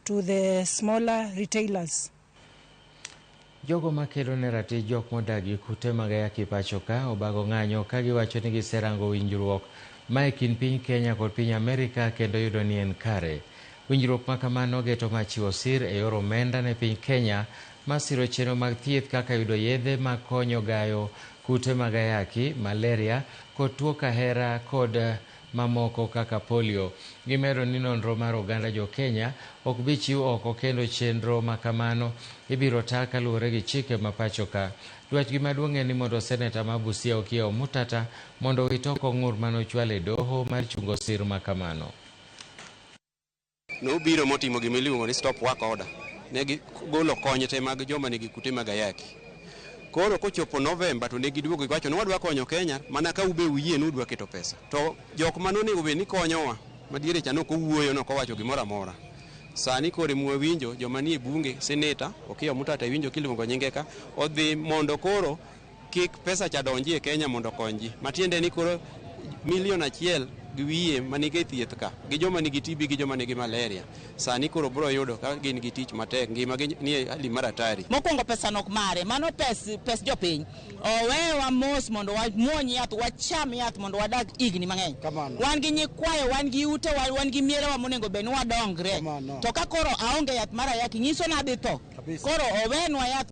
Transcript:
To the smaller retailers. Jogo makedo ne ratich jok modak gi kute mag ayaki pacho ka obago ng'anyo ka giwacho ni giserango winjruok ma e kind piny Kenya kod piny Amerika kendo yudo ni en kare. Winjruok ma kamano geto mar chiwo sir e yor omenda ne piny Kenya masiro chenro mag thieth kaka yudo yedhe makonyo gayo kute mag ayaki, malaria kod tuo kahera kod mamoko kaka polio. Gimedo ni nonro mar oganda jo Kenya ok bi chiw oko kendo chenro ma kamano ibiro ta kaluwore gi chike ma pacho ka. Dwachgi maduong' en ni mondo seneta ma Busia Okiya Omtatah mondo owit oko ng'ur manochwal e doho mar chungo sir ma kamano. Nobiro motimo gima iluongo ni stop work order. Ne gigolo kony te mag joma nigi kute mag ayaki. Koro kochopo November to ne giduogo giwacho ni wadwa konyo Kenya mana ka ube uyie ni udwa keto pesa. To jok manonego bed ni konyowa madiere cha nok owuoyo nok owacho gimoro amora. Sani koro mwawinjo joma nie bunge, seneta Okiya Omtatah iwinjo kiluongo nyinge ka odhi mondo koro kik pesa cha donji e Kenya mondo okony ji. Matiende ni koro milion 1 gi wiye manigi thieth ka gi joma nigi TB gi joma nigi malaria sani koro bro yudo ka gin gi tich matek ngima gi nie hali mar hatari. Mokwongo pesa nok mare, mano pes jopiny. Owewa mos mondo wamuony yath, wacham yath mondo wadag higni mang'eny. Wan gi nyikwayo, wan gi ute, wan gi mierewa monego bed ni wadongre. To ka koro aonge yath mar ayaki, nyiso ni adhi tho. Koro owenwa yath.